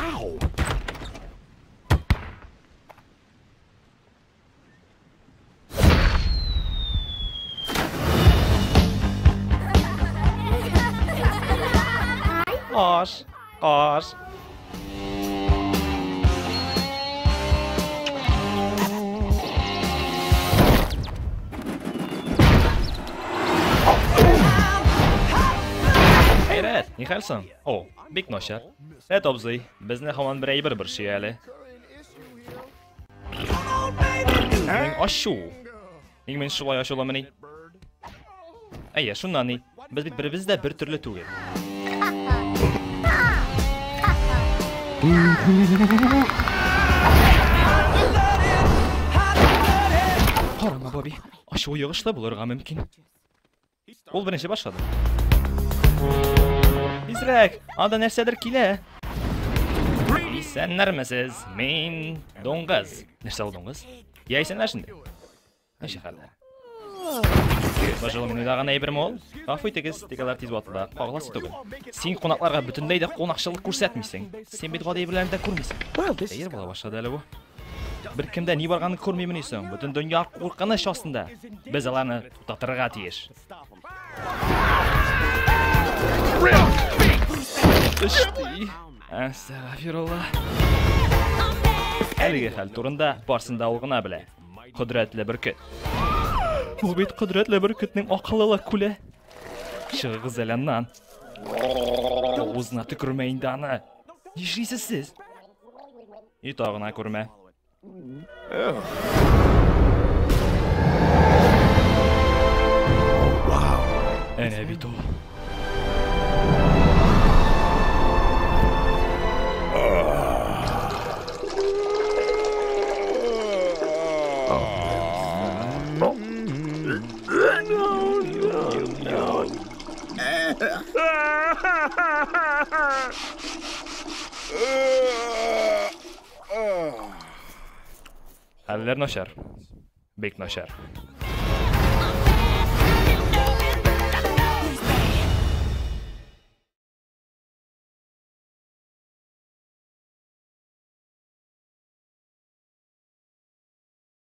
Wow. Аш, аш. Хәйрәт, ни хәл соң? О, бик начар. Рәт абзый, безне һаман бер әйбер борчый әле. Минем ачу. Ник мин шулай ачулымыни? Әйе, шуннан ни? Без бит беребез дә бер төрле түгел. Карама, Бобби, ачуы йогышлы булырга мөмкин. Ул беренче башлады. Тизрәк, анда нәрсәдер килә. Исәннәрмесез? Мин дуңгыз. Нәрсә ул дуңгыз? Я исәннәр инде. Ничә хәлләр? Пожалуй, мин уйлаган әйберме ул? Гафу итегез, тик алар тиз ватыла. Кагыласы түгел. Син кунакларга бөтенләй дә кунакчыллык күрсәтмисең. Син бит гади әйберләрне дә күрмисең. Сәер була башлады әле бу. Беркем дә ни барганын күрмимени соң? Бөтен дөнья куркыныч астында. Без аларны туктатырга тиеш. Төште. Әстәгъфирулла. Әлеге хәл турында барсын да ул гына белә. Кодрәтле бөркет. Бу бит кодрәтле бөркетнең акыллы күле. Чыгыгыз әле аннан. Авызына төкермә инде аны. Нишлисез сез? И тагына күрмә. Әнә бит ул. Хәлләр начар. Бик начар.